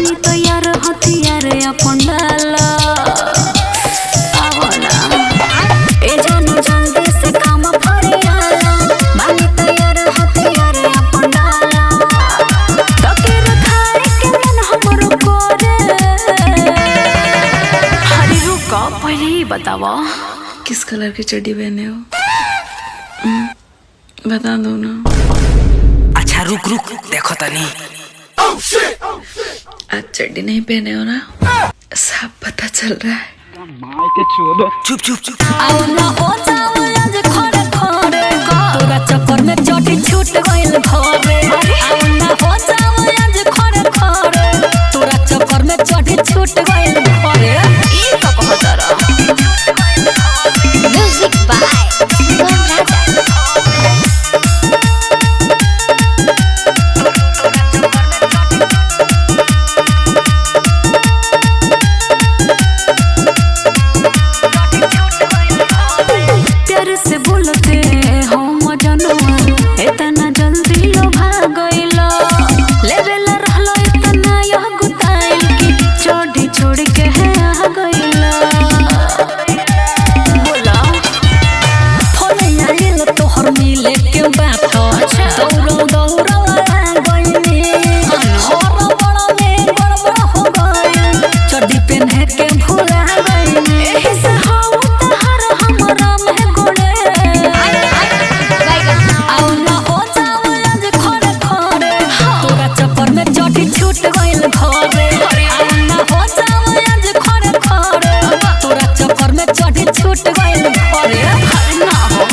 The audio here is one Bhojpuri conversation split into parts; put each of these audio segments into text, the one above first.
बानी तैयार हथियार अपन डाला। आवो ना ए जानू जल्दी से काम फरियाला, बानी तैयार हथियार अपन डाला। तकेर खाए के मन हमरो करे। हरी रुक, पहले ही बतावा किस कलर की चड्डी पहने हो? बता दो ना। अच्छा रुक रुक, देखो तनी। आज चड्डी नहीं पहने हो ना, सब पता चल रहा है। चुप चुप चुप। आओ ना हो जाओ आज खड़े खड़े, तोरा चक्कर में चोटी छूट गइल घरे। आओ ना हो जाओ आज खड़े खड़े, तोरा चक्कर में चोटी छूट गइल घरे। ई का कहत रहा। Music by Shivam Raja. प्यार से बोलते हो मजनुआ, इतना जल्दी लोभा गइलो। लेवेला रहलो इतना यह गुताइल की चोटी छोड़ के है आ गइलो। बोला फोन आइल तोहर मिले के बात। अच्छा। दौड़ो दौड़ो आ गइली, हर बड़ में गड़बड़ हो गइल, चड्डी पहने के भुला गइली। एही से हाउ तहर हमरा में गोड़े। आओ ना हो जाओ आज खड़े खड़े, तोरा चक्कर में चोटी छूट गइल घरे। आओ ना हो जाओ आज खड़े खड़े, तोरा चक्कर में चोटी छूट गइल घरे। अरे ना हो।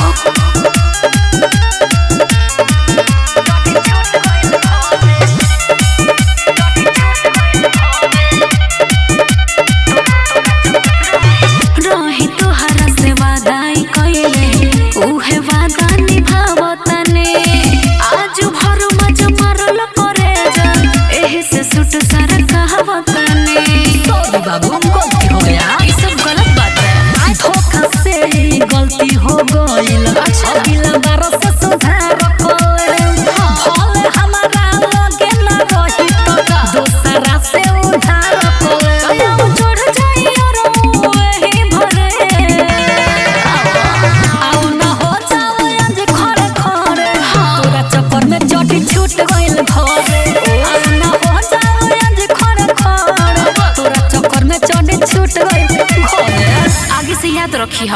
रही तोहरा से वादाई कइले, उहे वादा निभावतने। आज भर मज मारल करे जा, एही से सुट सारा कहावतने। सॉरी बाबू, गलती हो गया। ई सब गलत बात है। धोखा से ही गलती हो गइल। अगला बार से सुधार कइल। भले हमारा लगे ना रही तो दोसरा से उधार कइल। चढ़ जाई और एही भरे। आओ ना हो जाओ आज खड़े खड़े, तोरा चक्कर में चोटी छूट गइल घरे। आओ ना हो जाओ आज खड़े खड़े, तोरा चक्कर में चोटी छूट गइल घरे। आगे से याद रखी।